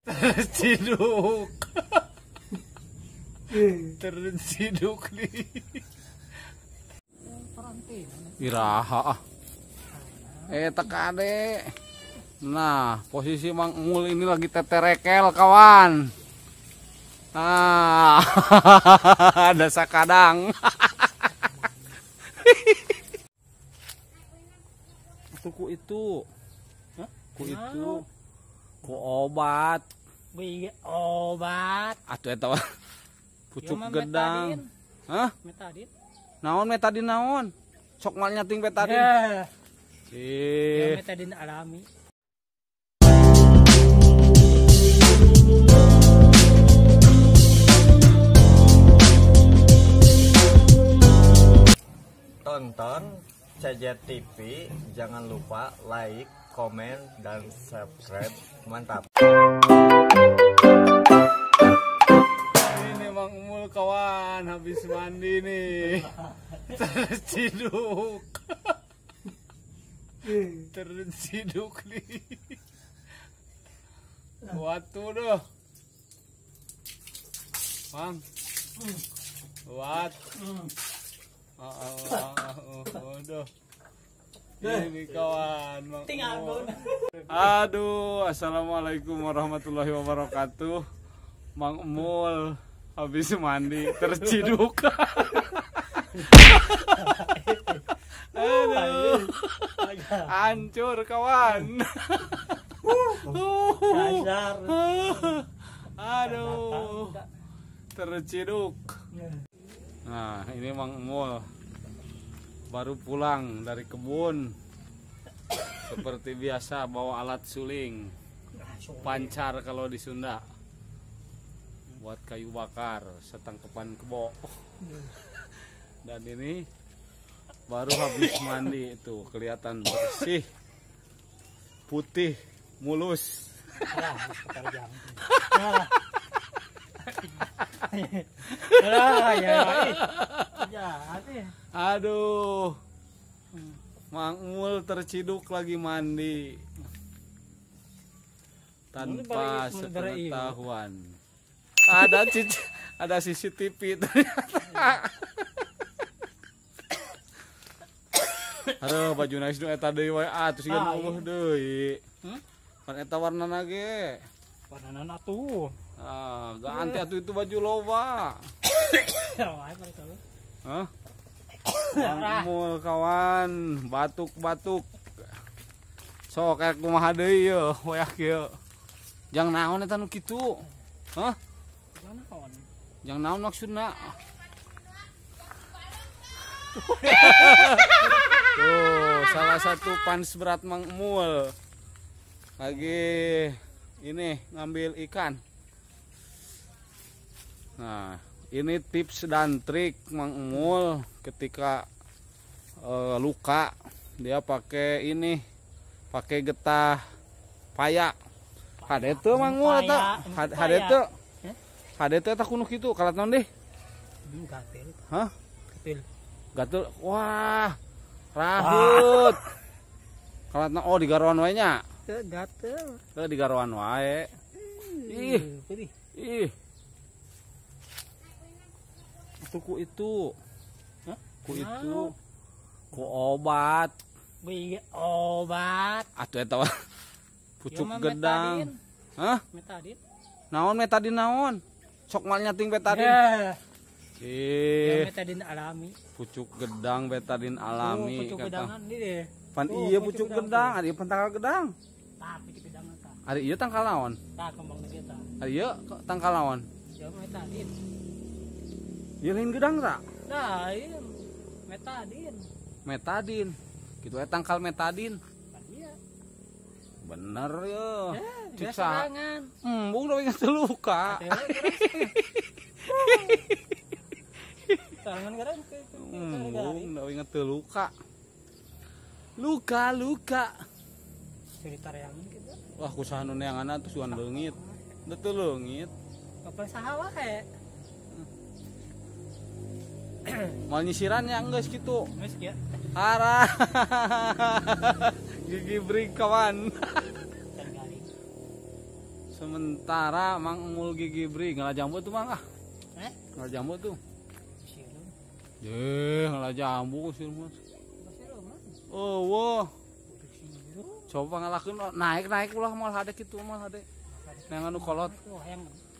Terciduk. Terciduk nih. Iraha ah. Tekade. Nah, posisi Mang Mul ini lagi teterekel kawan. Nah, ada sakadang. Itu ku itu. Hah? Ku itu. Ku obat. Bi obat. Atuh eta pucuk gedang. Hah? Metadin. Naon metadin naon? Sok mal nyating betadin. Yeah. Ih. Ya, metadin alami. Tonton CJ TV, jangan lupa like, komen, dan subscribe. Mantap. Ini Mang Mul kawan habis mandi nih. Terciduk. Terciduk nih. Waktu doh. Mang. Wat. Aduh. Ini kawan Mang Mul. Aduh, assalamualaikum warahmatullahi wabarakatuh. Mang Mul habis mandi terciduk. Aduh. Hancur kawan. Aduh. Terciduk. Nah, ini Mang Mul baru pulang dari kebun. Seperti biasa bawa alat suling. Pancar kalau di Sunda. Buat kayu bakar setangkepan kebo. Dan ini baru habis mandi itu kelihatan bersih, putih, mulus. Aduh, Mang Mul terciduk lagi mandi tanpa sepengetahuan. Ada CCTV ternyata. Aduh, baju nice nu eta deui wae atuh siga nu eueuh deui. Pan eta warnana ge. Warnana atuh. Ah, ganti atuh itu baju loba. Hah? Mang Mul kawan, batuk-batuk. Sok kayak kumaha deui yeuh, wayah kieu. Jang naon eta nu kitu? Hah? Jang naon maksudna? Tuh, salah satu fans berat Mang Mul lagi ini ngambil ikan. Nah, ini tips dan trik Mang Mul ketika luka, dia pakai ini, pakai getah paya. Hade teu Mang Mul eta? Hade teu? Hade teu eta kuno kitu, kalat naon deh? Gatel. Hah? Gatel. Gatel. Wah, rahut. Kalatna oh digaroan wae nya. Teu gatel. Teu digaroan wae. Ih. Ih. Itu ku itu. Hah? Ku itu. Ku obat. Bi obat. Atuh eta pucuk gedang. Hah? Metadin. Naon metadin naon? Sok mal nyating betadin. Yeah. Ih. Ya, betadin alami. Pucuk gedang betadin alami. Oh, pucuk gedangan ini deh. Pan oh, iya pucuk gedang, ari tangkal gedang. Tah pucuk gedang eta. Ari ieu tangkal naon? Tah kembang kita. Ari ieu tangkal naon? Ya metadin. Ieu lain gedang ta? Nah, ieu metadin. Metadin. Kitu we tangkal metadin. Iya. Bener yo. Ya, serangan. Embung da ingat luka. Tangan keren. Embung da ingat luka. Luka luka. Cerita reangan gitu. Wah, kusaha nu neanganna atuh suan leungit. Teu leungit. Kapan saha wae. Mal nyisiran ya geus kitu. Geus kieu. Arah. Gigi bring kawan. Sementara Mang Emul gigibri ngalah jambu tuh Mang ah. Ngalah jambu tuh. Ye, ngalah jambu sih mas. Oh, wah. Coba ngalakeun naik-naik ulah moal hade kitu moal hade. Nang anu kolot.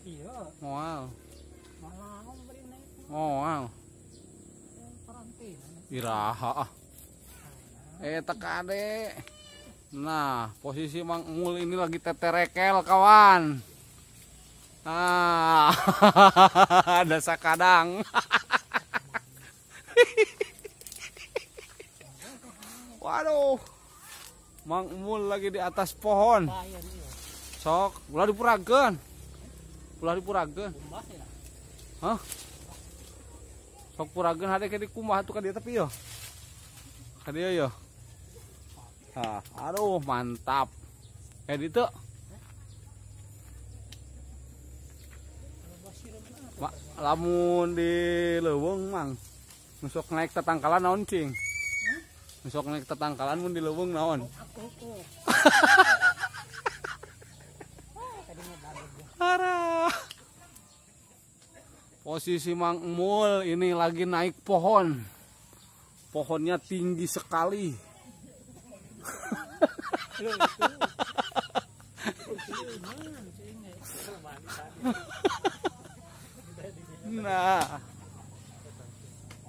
Iya. Moal. Moal. Iraha ah. Eta kade. Nah, posisi Mang Emul ini lagi teterekel kawan. Ah, ada sakadang. Waduh. Mang Emul lagi di atas pohon. Sok, ulah dipurageun. Ulah dipurageun. Hah? Sok purageun hade ke dikumbah atuh ka dieu tapi yo. Ka dieu yo. Ah, aduh mantap. Ditu. Lamun di leuweung Mang. Nu sok naik tetangkalan naon cing? Nu sok naik tetangkalan mun di leuweung naon? Arah. Posisi Mang Emul ini lagi naik pohon. Pohonnya tinggi sekali. Nah,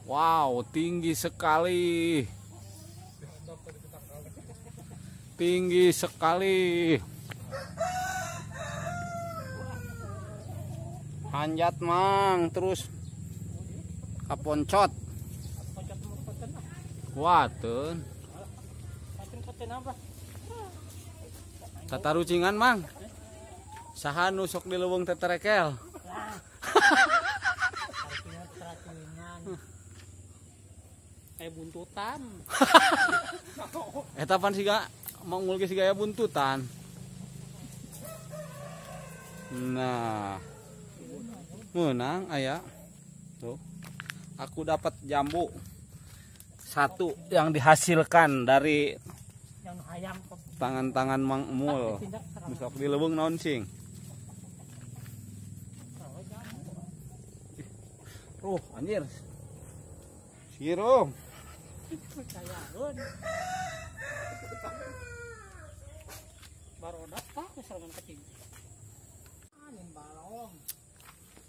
wow, tinggi sekali, tinggi sekali. Panjat Mang, terus kaponcot. Kuateun. Tatarucingan Mang. Saha nu sok di leuweung teterekel? Kayak buntutan. Eta pan siga Mang Emul ge siga aya buntutan. Nah. Menang aya. Tuh. Aku dapat jambu satu yang dihasilkan dari tangan-tangan Mang Emul. Besok di leuweung naon cing? Oh, anjir. Sirum. Barodak tah serangan kecil. Anin balong.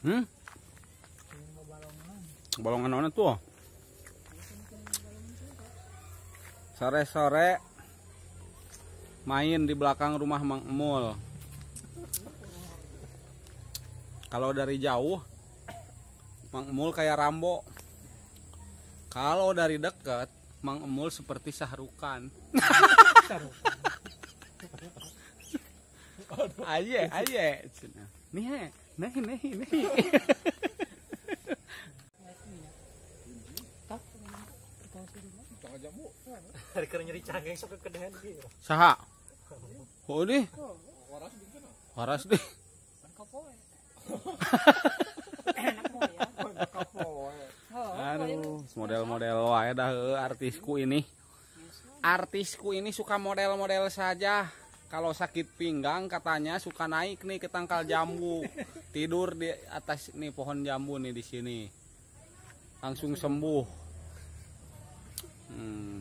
Hmm? Balongan naon tuh? Sore-sore main di belakang rumah Mang Emul. Kalau dari jauh Mang Emul kayak Rambo. Kalau dari dekat Mang Emul seperti Sahrukan. Aye, aye. Nih, nih, nih, nih. Saha? Oh deh. Waras deh. Aduh, model-model wae dah artisku ini. Artisku ini suka model-model saja. Kalau sakit pinggang katanya suka naik nih ke tangkal jambu. Tidur di atas nih pohon jambu nih di sini. Langsung sembuh.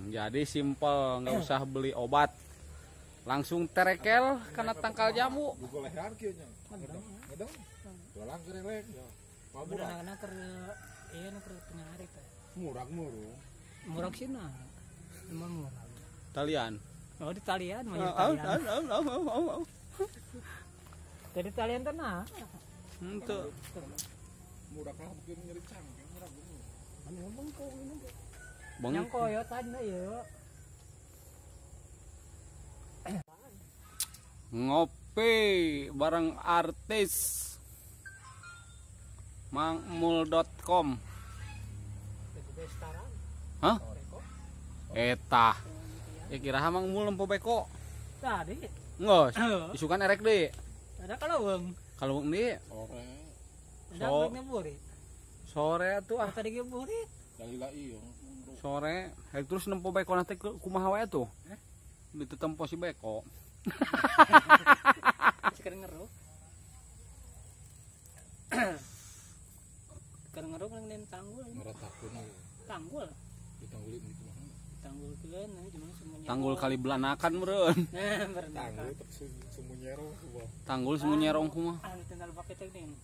Jadi simple, nggak usah beli obat. Langsung terekel karena tangkal jambu. Talian. Oh, di talian, mau talian. Jadi talian tenang. Henteu. Murah lah mungkin nyeri cangkeng murah bener. Anu bengkong ini. Yang koyotan yuk. Ngopi bareng artis mangmul.com. Hah? Eta. Ya kira Mang Emul nempo beko. Tadi. Nggak, isukan erek deh. Ada kalaweng. Kalaweng deh. Sore. Sore tuh ah. Tadi ge burit. Sore, terus nempo beko nanti kumaha wae tuh? Ditetempo si beko. Sekarang ngeruh. Tanggul. Ngeratakeun. Tanggul. Ditanggulin gitu mah. Tanggulkeun nah semuanya. Tanggul kali belanakan meureun. Nah, berenang. Tanggul tapi sumunyerong kumaha. Tanggul sumunyerong kumaha. Ah, tinggal pakai teh nih.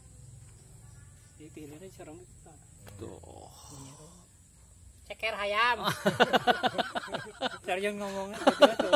Di pilihnya serong gitu. Tuh. Ceker hayam. Serius ngomongnya gitu tuh.